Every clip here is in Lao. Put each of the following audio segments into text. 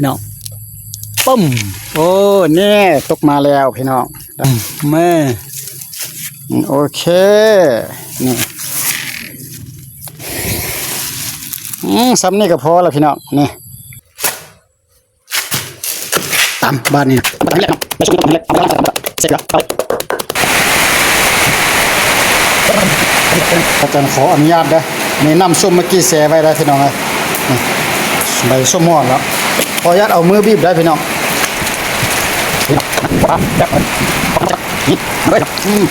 ເນາະ ປຶ້ມ ໂອ້ ນີ້ຕົກມາແລ້ວພີ່ນ້ອງ ແມ່ ໂອເຄ ນີ້ ອືມ ສ່ຳນີ້ກໍພໍລະພີ່ນ້ອງ ນີ້ ຕຳບາດນີ້ ເສັດແລ້ວ ອາຈານຂໍອະນຸຍາດເດີ ນີ້ນ້ຳສົ້ມເມື່ອກີ້ແຊ່ໄວ້ໄດ໋ພີ່ນ້ອງເອີຍ ນີ້ ໃບສົ້ມຮ້ອນແລ້ວ ຂໍອະນຸຍາດເອົາມືບີບໄດ້ພີ່ນ້ອງ ນີ້ ອືມ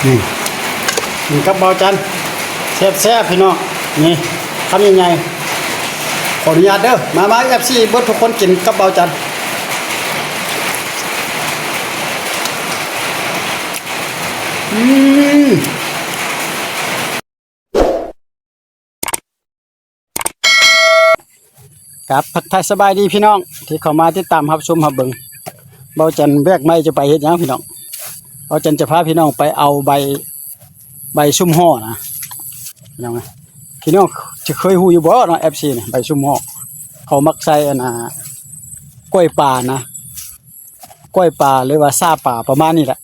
ນີ້ ກິນກັບເບົາຈັນ ແຊບໆ ພີ່ນ້ອງ ນີ້ ຄຳໃຫຍ່ໆ ຂໍອະນຸຍາດເດີ ມາໆ ເອັຟຊີ ເບິດທຸກຄົນ ກິນກັບເບົາຈັນ ອືມ. ກາບທັກທາຍສະບາຍດີພີ່ນ້ອງ ທີ່ເຂົ້າມາຕິດຕາມຮັບຊົມຮັບເບິ່ງ ເບົາຈັນແບກໄມ້ຈະໄປເຮັດຫຍັງພີ່ນ້ອງ ເບົາຈັນຈະພາພີ່ນ້ອງໄປເອົາໃບ ໃບຊຸມຫໍ່ນະ ພີ່ນ້ອງ ພີ່ນ້ອງຈະເຄີຍຮູ້ຢູ່ບໍ່ເນາະ ເອັຟຊີ ນີ້ ໃບຊຸມຫໍ່ ເຂົາມັກໃສ່ອັນນ່າ ກ້ອຍປານະ ກ້ອຍປາ ຫຼືວ່າຊາປາ ປະມານນີ້ແຫຼະ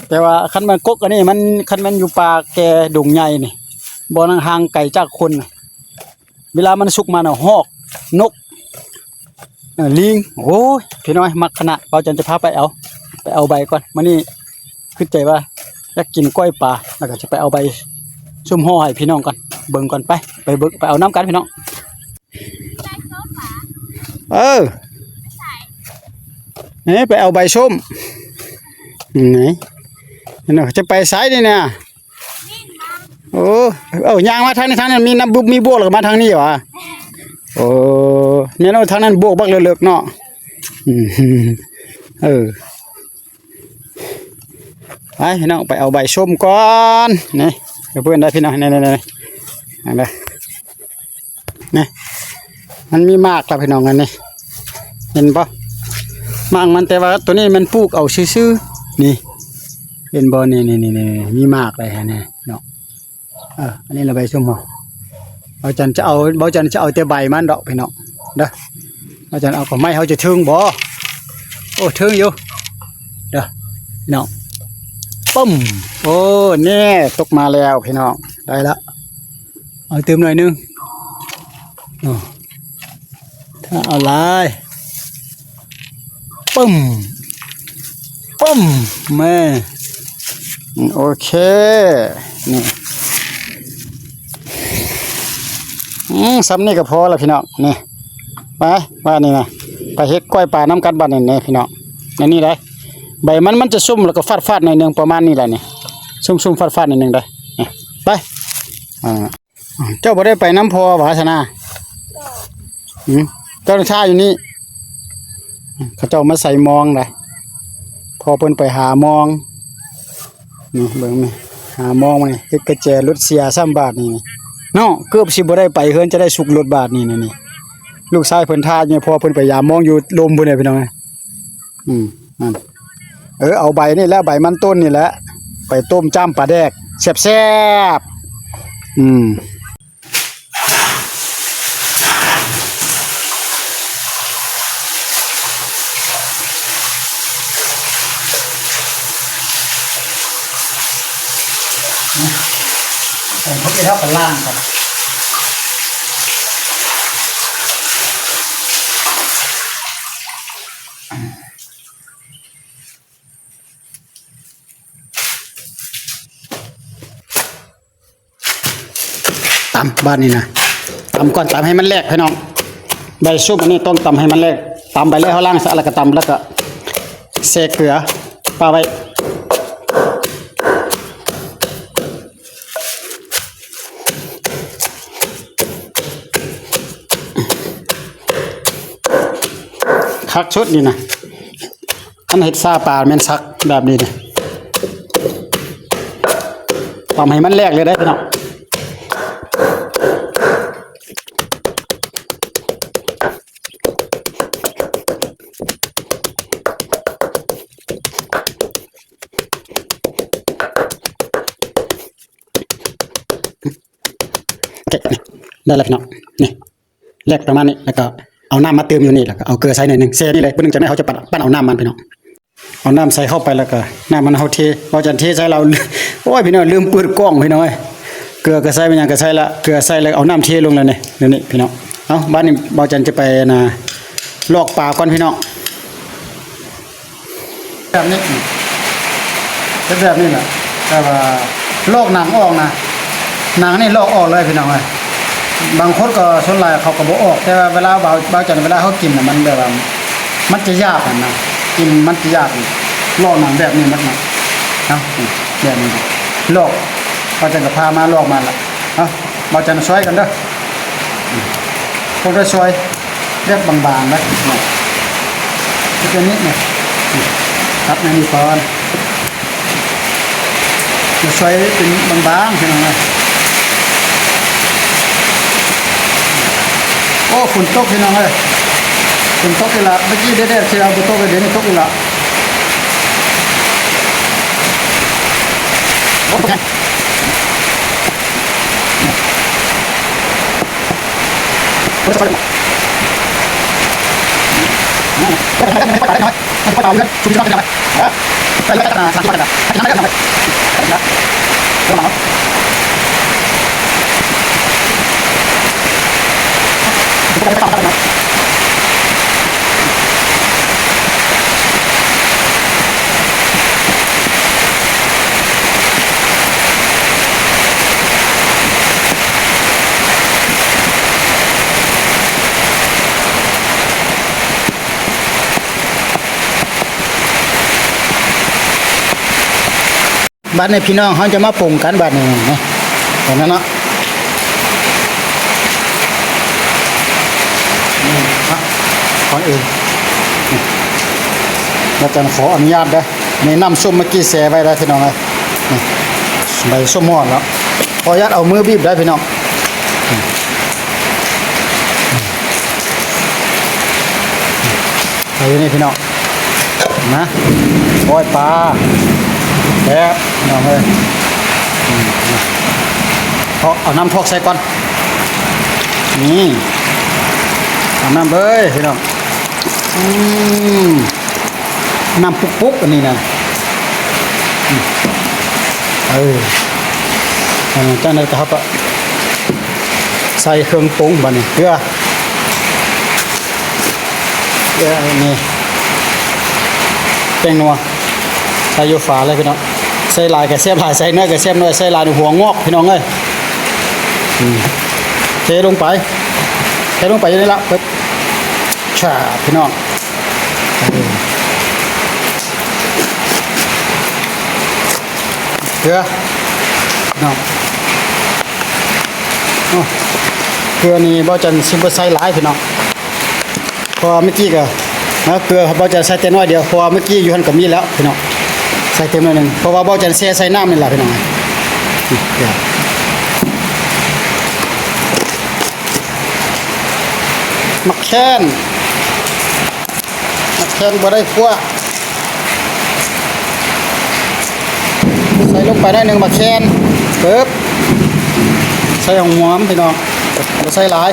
ແຕ່ວ່າຄັນແມ່ນກົກອັນນີ້ມັນ ຄັນແມ່ນຢູ່ປ່າແກ່ດົງໃຫຍ່ນີ້ ບໍ່ ນາງຫ່າງໄກຈາກຄົນ ເວລາມັນສຸກມານະ ຮອກ ນົກ ເອີ ລີງ ໂອ້ຍ ພີ່ນ້ອງມັກຂະໜາດ ເບົາຈັນຈະພາໄປເອົາ ໄປເອົາໃບກ່ອນ ມື້ນີ້ຄິດໃຈວ່າຢາກກິນກ້ອຍປາ ແລ້ວກໍຈະໄປເອົາໃບຊຸມຫໍ່ໃຫ້ພີ່ນ້ອງກ່ອນ ເບິ່ງກ່ອນ ໄປ ໄປເບິ່ງ ໄປເອົານຳກັນພີ່ນ້ອງ. ເອີ ນີ້ໄປເອົາໃບສົ້ມ ນີ້ ຈະໄປໃສນີ້ນະ ໂອ້ ເອົາຍ່າງມາທາງນີ້ ທາງນັ້ນມີນ້ຳບຸບມີບວກ ແລ້ວກໍມາທາງນີ້ຫວາ ໂອ້ ແມ່ນ ໂອ້ ທາງນັ້ນບວກບັກເລິກໆເນາະ ອືມ ເອີ. ໄປພີ່ນ້ອງ ໄປເອົາໃບສົ້ມກ່ອນ ນີ້ ເພື່ອນໄດ້ພີ່ນ້ອງ ນີ້ໆໆ ນີ້ ມັນມີໝາກລະພີ່ນ້ອງ ອັນນີ້ ເຫັນບໍ່ ໝາກມັນ ແຕ່ວ່າໂຕນີ້ມັນປູກເອົາຊື່ໆ ນີ້ ເຫັນບໍ່ ນີ້ໆໆ ມີໝາກລະ ອັນນີ້ເນາະ. ເອີ ອັນນີ້ລະໃບຊຸມເຮົາ ເບົາຈັນຈະເອົາ ເບົາຈັນຈະເອົາແຕ່ໃບມັນດອກພີ່ນ້ອງເດີ ເບົາຈັນເອົາ ກໍໄມ້ເຮົາຈະເຖິງບໍ່ ໂອ້ ເຖິງຢູ່ເດີພີ່ນ້ອງ ປຶ້ມ ໂອ້ ແນ່ ຕົກມາແລ້ວພີ່ນ້ອງ ໄດ້ລະ ເອົາຕື່ມໜ້ອຍໜຶ່ງ ໂອ້ ຖ້າເອົາຫຼາຍ ປຶ້ມ ປຶ້ມ ແມ່ ໂອເຄ ນີ້ ອືມ ສ່ຳນີ້ກໍພໍລະພີ່ນ້ອງ ນີ້ ໄປ ບາດນີ້ນະ ໄປເຮັດກ້ອຍປານຳກັນບາດນີ້ ນີ້ພີ່ນ້ອງ ອັນນີ້ໄດ໋ ໃບມັນ ມັນຈະຊຸ່ມ ແລ້ວກໍຟາດໆ ໜ້ອຍໜຶ່ງ ປະມານນີ້ລະນີ້ ຊຸ່ມໆ ຟາດໆ ໜ້ອຍໜຶ່ງເດີ ນີ້ ໄປ ອ່າ. ເຈົ້າບໍ່ໄດ້ໄປນຳພໍ່ຫວາຊະນາ ຫື ເຈົ້າຖ້າຢູ່ນີ້ ເຂົາເຈົ້າມາໃສ່ມອງໄດ໋ ພໍ່ເພິ່ນໄປຫາມອງ ນີ້ເບິ່ງນີ້ ຫາມອງມານີ້ ເຮັດກະແຈລົດເສຍຊ້ຳບາດນີ້ເນາະ ເກືອບຊິບໍ່ໄດ້ໄປເຮືອນ ຈະໄດ້ສຸກລົດບາດນີ້ ນີ້ ລູກຊາຍເພິ່ນຖ້າຢູ່ ພໍ່ເພິ່ນໄປຢາມມອງຢູ່ລົມພຸ້ນແຫຼະ ພີ່ນ້ອງເອີຍ ອືມ ນັ້ນ ເອີ ເອົາໃບນີ້ແຫຼະ ໃບມັນຕົ້ນນີ້ແຫຼະ ໄປຕົ້ມຈ້ຳປາແດກແຊບໆ ອືມ ໃສ່ເຂົ້າໄປ ເຮົາກໍລ້າງກ່ອນ. ບາດນີ້ນະ ຕຳກ່ອນ ຕຳໃຫ້ມັນແຫຼກພີ່ນ້ອງ. ໃບຊຸບອັນນີ້ຕ້ອງຕຳໃຫ້ມັນແຫຼກ. ຕຳໄປເລີຍ ເຮົາລ້າງສະອາດແລ້ວກໍຕຳ ແລ້ວກໍແຊ່ເກືອປະໄວ້. ຄັກສຸດນີ້ນະ ຄັນເຮັດຊາປາແມ່ນສັກແບບນີ້ນີ້ ຕຳໃຫ້ມັນແຫຼກເລີຍເດ້ພີ່ນ້ອງ. ໄດ້ແລ້ວພີ່ນ້ອງ ນີ້ ແຫຼກປະມານນີ້ ແລ້ວກໍເອົານ້ຳມາເຕີມຢູ່ນີ້ ແລ້ວກໍເອົາເກືອໃສ່ໜ້ອຍໜຶ່ງ ແຊ່ນີ້ເລີຍ ເບິ່ງຈັ່ງໃດເຮົາຈະປັດ ປັດເອົານ້ຳມັນພີ່ນ້ອງ. ເອົານ້ຳໃສ່ເຂົ້າໄປ ແລ້ວກໍນ້ຳມັນເຮົາເທ ເວົ້າຈັນເທໃສ່ລາວ ໂອ້ຍ ພີ່ນ້ອງ ລືມເປີດກ້ອງພີ່ນ້ອງເອີຍ. ເກືອກໍໃສ່ ແມ່ນຫຍັງກໍໃສ່ລະ ເກືອໃສ່ ແລ້ວເອົານ້ຳເທລົງແລ້ວນີ້ ດຽວນີ້ພີ່ນ້ອງ. ເອົາ ບາດນີ້ເວົ້າຈັນຈະໄປ ອັນນ່າ ລອກປາກ່ອນພີ່ນ້ອງ. ແບບນີ້ ເຮັດແບບນີ້ແຫຼະ ແຕ່ວ່າລອກໜັງອອກນະ ໜັງນີ້ລອກອອກເລີຍພີ່ນ້ອງເອີຍ. ບາງຄົນກໍສ່ວນຫຼາຍເຂົາກໍບໍ່ອອກ ແຕ່ວ່າເວລາເບົາ ເບົາຈັນ ເວລາເຮົາກິນນະ ມັນແບບວ່າມັນຈະຢາກຫັ້ນນະ ກິນມັນຈະຢາກ. ລອກໜັງແບບນີ້ໝົດນະ ເອົາ ແບບນີ້ລອກ ເບົາຈັນກໍພາມາລອກມາລະ ເອົາ ເບົາຈັນຊ່ອຍກັນເດີ ຕ້ອງໄດ້ຊ່ອຍແບບບາງໆນະ ເຮັດແບບນີ້ນະ ຕັດໃນນີ້ກ່ອນ. ມາຊ່ອຍເປັນບາງໆ ພີ່ນ້ອງເອີຍ. ໂອ້ ຝົນຕົກພີ່ນ້ອງເອີຍ ຝົນຕົກອີກລະ. ເມື່ອກີ້ແດດໆ ເທື່ອບໍ່ຕົກ ດຽວນີ້ຕົກອີກລະ. ໂອ້ ຕົກແຮງ. ບາດນີ້ພີ່ນ້ອງ ເຮົາຈະມາປຸງກັນບາດນີ້ເນາະ ເຫັນແລ້ວເນາະ. ນີ້ ກ່ອນອື່ນ ນີ້ ອາຈານຂໍອະນຸຍາດເດີ ນີ້ນ້ຳສົ້ມເມື່ອກີ້ແຊ່ໄວ້ແລ້ວພີ່ນ້ອງເອີຍ. ນີ້ ໃບສົ້ມຮ້ອນແລ້ວ ຂໍອະນຸຍາດເອົາມືບີບໄດ້ພີ່ນ້ອງ. ເອົາຢູ່ນີ້ພີ່ນ້ອງ ມາ ກ້ອຍປາແຊບພີ່ນ້ອງເອີຍ. ອືມ ເອົາ ເອົານ້ຳພອກໃສ່ກ່ອນ ນີ້ ເອົານ້ຳເລີຍພີ່ນ້ອງ. ອືມ ນ້ຳປຸກໆ ອັນນີ້ນະ ອືມ ເອີ ຫຼັງຈາກນັ້ນກໍ ເຮົາກໍໃສ່ເຄື່ອງປຸງບາດນີ້ ເກືອ ເກືອ ນີ້ ແປ້ງນົວ ໃສ່ຢູ່ຝາເລີຍພີ່ນ້ອງ. ໃສ່ຫຼາຍກໍແຊບຫຼາຍ ໃສ່ໜ້ອຍກໍແຊບໜ້ອຍ ໃສ່ຫຼາຍນີ້ຫົວງອກພີ່ນ້ອງເອີຍ. ອືມ ເທລົງໄປ ເທລົງໄປຢູ່ນີ້ລະ ເປີດ ຊາ ພີ່ນ້ອງ ເອີ ເກືອ ພີ່ນ້ອງ. ໂອ້ ເກືອນີ້ເບົາຈັນຊິບໍ່ໃສ່ຫຼາຍພີ່ນ້ອງ ເພາະວ່າເມື່ອກີ້ກໍ ເນາະ ເກືອເບົາຈັນໃສ່ແຕ່ໜ້ອຍດຽວ ເພາະວ່າເມື່ອກີ້ຢູ່ຫັ້ນກໍມີແລ້ວພີ່ນ້ອງ ໃສ່ເຕັມໜ້ອຍໜຶ່ງ ເພາະວ່າເບົາຈັນແຊ່ໃສ່ນ້ຳນີ້ລະພີ່ນ້ອງ. ໝາກແຄນ ໝາກແຄນບໍ່ໄດ້ຂົ້ວ ໃສ່ລົງໄປໜ້ອຍໜຶ່ງ ໝາກແຄນ ປຶບ ໃສ່ຫອມໆ ພີ່ນ້ອງ ບໍ່ໃສ່ຫຼາຍ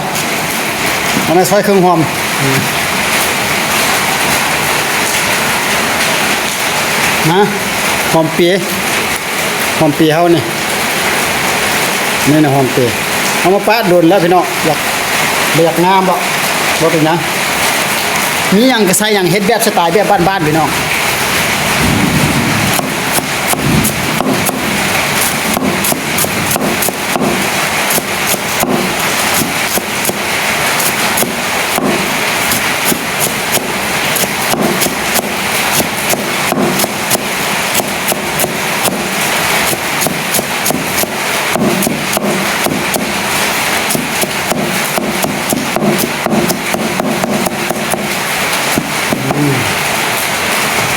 ອັນນັ້ນໃສ່ເຄື່ອງຫອມ ອືມ ນະ ຫອມເປຍ ຫອມເປຍເຮົານີ້ ນີ້ນະ ຫອມເປຍ ເຮົາມາປາດດົນແລ້ວພີ່ນ້ອງ ຢາກ ບໍ່ຢາກງາມບໍ່ ບໍ່ເປັນຫຍັງ ມີຫຍັງກໍໃສ່ຫຍັງ ເຮັດແບບສະໄຕແບບບ້ານໆ ພີ່ນ້ອງ.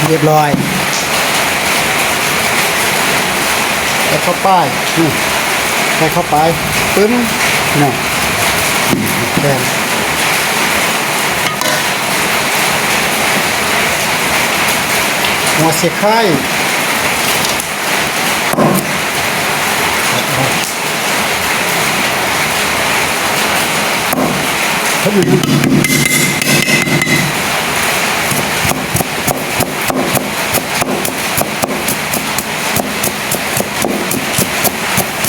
ຮຽບຮ້ອຍ ໃສ່ເຂົ້າໄປ ນີ້ ໃສ່ເຂົ້າໄປ ປຶ້ມ ນີ້ ແປ້ງ ຫົວສີໄຄ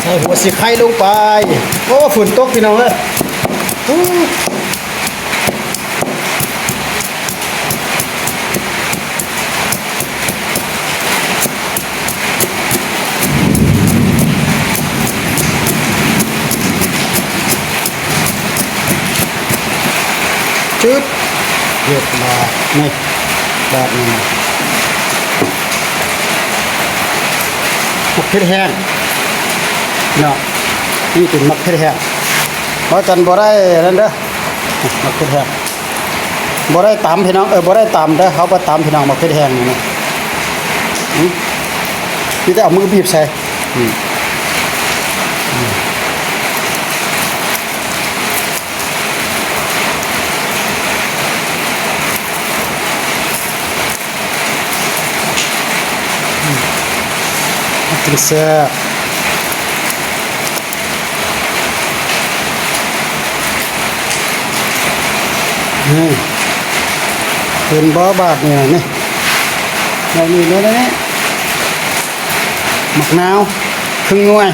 ໃສ່ຫົວສີໄຄລົງໄປ. ໂອ້ ຝົນຕົກພີ່ນ້ອງເອີຍ. ຈຶດ ຮຽບຮ້ອຍ ນີ້ ບາດນີ້ ໝາກເຜັດແຫ້ງເນາະ ນີ້ເປັນໝາກເຜັດແຫ້ງ. ເຮົາຈັ່ງບໍ່ໄດ້ນັ້ນເດີ ໝາກເຜັດແຫ້ງ ບໍ່ໄດ້ຕຳພີ່ນ້ອງ ເອີ ບໍ່ໄດ້ຕຳເດີ ເຮົາບໍ່ຕຳພີ່ນ້ອງ ໝາກເຜັດແຫ້ງນີ້ນະ ອື ມີແຕ່ເອົາມືບີບໃສ່ ອື ກິນແຊບ. ນີ້ ເຫັນບໍ່ບາດນີ້ ນີ້ ແບບນີ້ເລີຍ ນີ້ ໝາກນາວ ເຄິ່ງໜ່ວຍ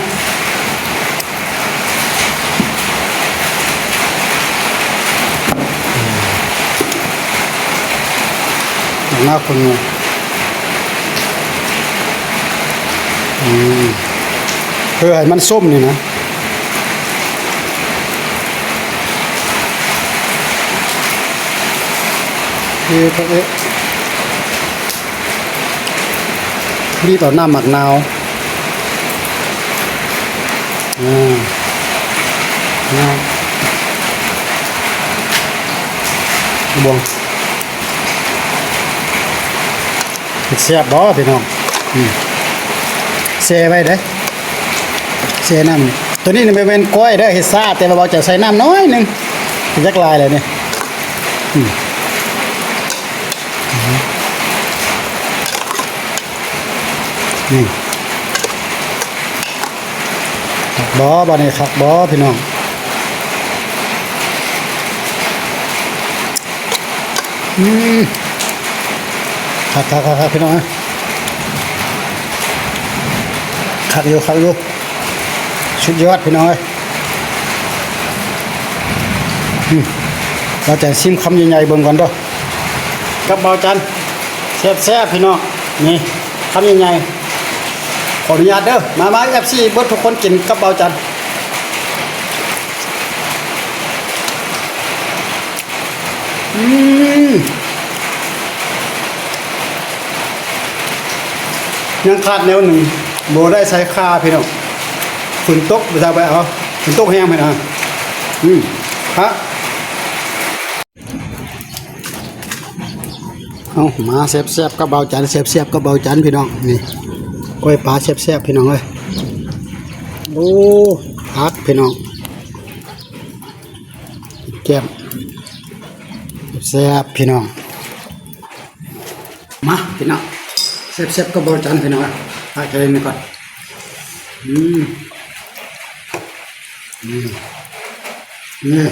ໝາກນາວເຄິ່ງໜ່ວຍ ອື ເພື່ອໃຫ້ມັນສົ້ມນີ້ນະ. ເອີ ເອີ ນີ້ຕໍ່ນ້ຳໝາກນາວ ອາ ນ້ຳ ບ່ວງ. ແຊບບໍ່ພີ່ນ້ອງ? ອື ແຊ່ໄວ້ເດ້ ແຊ່ນ້ຳ ໂຕນີ້ນີ້ບໍ່ແມ່ນກ້ອຍເດີ ເຮັດຊາ ແຕ່ວ່າເບົາຈະໃສ່ນ້ຳໜ້ອຍໜຶ່ງ ຢາກຫຼາຍແຫຼະນີ້ ອື ນີ້ ຄັກບໍ່ ບາດນີ້ຄັກບໍ່ພີ່ນ້ອງ? ອືມ ຄັກໆໆໆ ພີ່ນ້ອງເອີຍ ຄັກຢູ່ ຄັກຢູ່ ສຸດຍອດພີ່ນ້ອງເອີຍ. ອືມ ເບົາຈັນຊິມຄຳໃຫຍ່ໆເບິ່ງກ່ອນເດີ ກັບເບົາຈັນ ແຊບໆ ພີ່ນ້ອງ ນີ້ ຄຳໃຫຍ່ໆ ຂໍອະນຸຍາດເດີ ມາໆ ເອັຟຊີ ເບິດທຸກຄົນກິນກັບເບົາຈັນ. ອືມ ຍັງຂາດແນວໜຶ່ງ ບໍ່ໄດ້ໃສ່ຂ່າພີ່ນ້ອງ ຝົນຕົກ ບໍ່ຊາວໄປເອົາ ຝົນຕົກແຮງພີ່ນ້ອງ ອືມ ຮະ ເອົາ ມາແຊບໆ ກັບເບົາຈັນ ແຊບໆ ກັບເບົາຈັນພີ່ນ້ອງ ນີ້ ກ້ອຍປາແຊບໆ ພີ່ນ້ອງເອີຍ ໂອ້ ຄັກພີ່ນ້ອງ. ແຈ່ມ ແຊບພີ່ນ້ອງ ມາພີ່ນ້ອງ ແຊບໆ ກັບເບົາຈັນພີ່ນ້ອງ ພາໃສ່ນີ້ກ່ອນ ອືມ ນີ້ ນີ້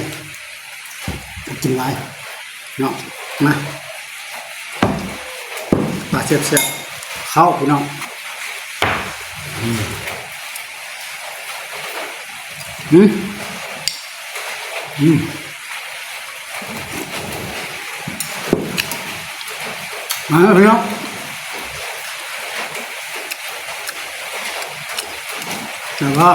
ກິນຫຼາຍເນາະ ມາ ປາແຊບໆ ເຂົ້າພີ່ນ້ອງ ອືມ ອືມ ອືມ ມາເດີພີ່ນ້ອງ ແຊບບໍ່?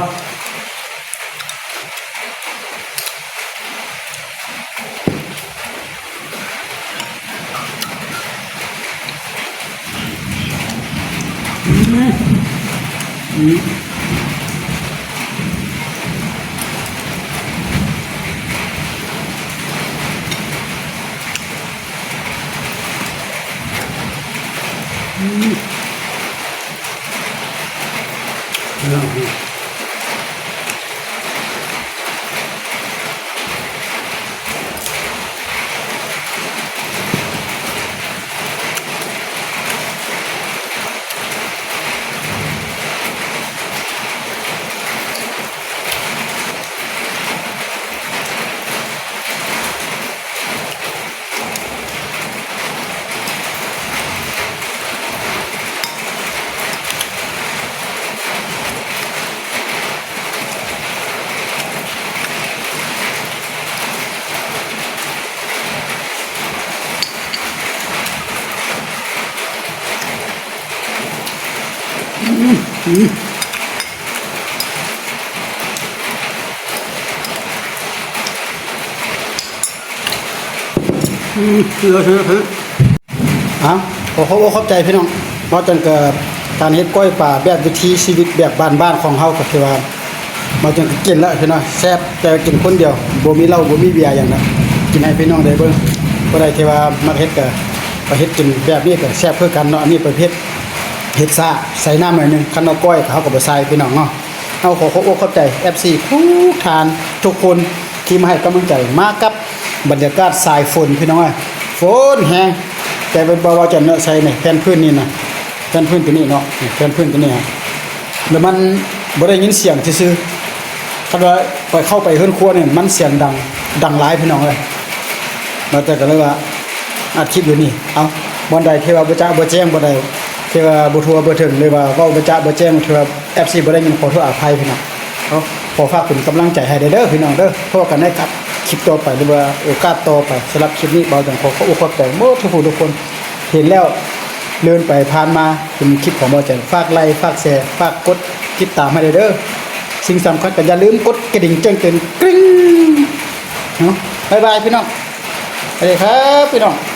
ອືມ ອືມ. ອາ ຂໍຂອບອົກຂອບໃຈພີ່ນ້ອງ ເວົ້າຈັ່ງກະການເຮັດກ້ອຍປາແບບວິຖີຊີວິດແບບບ້ານໆຂອງເຮົາ ກະຄືວ່າ ເວົ້າຈັ່ງກະກິນລະພີ່ນ້ອງ ແຊບ ແຕ່ວ່າກິນຄົນດຽວ ບໍ່ມີເຫຼົ້າ ບໍ່ມີເບຍຫຍັງນະ ກິນໃຫ້ພີ່ນ້ອງໄດ້ເບິ່ງ ຜູ້ໃດທີ່ວ່າມັກເຮັດກະໄປເຮັດກິນແບບນີ້ກະແຊບຄືກັນເນາະ ອັນນີ້ປະເພດເຮັດຊາ ໃສ່ນ້ຳໜ້ອຍໜຶ່ງ ຄັນວ່າກ້ອຍເຮົາກະບໍ່ໃສ່ພີ່ນ້ອງເນາະ. ເຮົາຂໍຂອບອົກຂອບໃຈເອັຟຊີທຸກທ່ານທຸກຄົນທີ່ມາໃຫ້ກຳລັງໃຈ ມາກັບບັນຍາກາດສາຍຝົນພີ່ນ້ອງເອີຍ ຝົນແຮງ ແຕ່ເປັນບໍ່ວ່າຈະເນາະ ໃສ່ນີ້ແຜ່ນພື້ນນີ້ນະ ແຜ່ນພື້ນຕົວນີ້ເນາະ ແຜ່ນພື້ນຕົວນີ້ ແລ້ວມັນບໍ່ໄດ້ຍິນສຽງຊື່ໆ ຄັນວ່າໄປເຂົ້າໄປເຮືອນຄົວນີ້ມັນສຽງດັງ ດັງຫຼາຍພີ່ນ້ອງເອີຍ ບາດເຈົ້າກະເລີຍວ່າອັດຄລິບຢູ່ນີ້ ເອົ້າ ບ່ອນໃດທີ່ວ່າບໍ່ຈະບໍ່ແຈ້ງ ບ່ອນໃດທີ່ວ່າບໍ່ທົ່ວບໍ່ເຖິງ ຫຼືວ່າເວົ້າບໍ່ຈະບໍ່ແຈ້ງ ຖືວ່າ ເອັຟຊີບໍ່ໄດ້ຍິນ ຂໍໂທດອະໄພພີ່ນ້ອງ ເນາະ ຂໍຝາກເປັນກຳລັງໃຈໃຫ້ແດ່ເດີພີ່ນ້ອງເດີ ພົບກັນໃນຄລິບຕໍ່ໄປ ຫຼືວ່າໂອກາດຕໍ່ໄປ ສຳລັບຄລິບນີ້ ບ່າວຈັ່ງຂໍຂອບອົກຂອບໃຈໝົດທຸກຜູ້ທຸກຄົນ ເຫັນແລ້ວເລີນໄປຜ່ານມາ ເຫັນຄລິບຂອງບ່າວຈັ່ງ ຝາກໄລ ຝາກແຊ ຝາກກົດຕິດຕາມໃຫ້ແດ່ເດີ ສິ່ງສຳຄັນກະຢ່າລືມກົດກະດິ່ງແຈ້ງເຕືອນ ກຣິ້ງ ເນາະ ບາຍບາຍພີ່ນ້ອງ ສະຫວັດດີຄັບພີ່ນ້ອງ.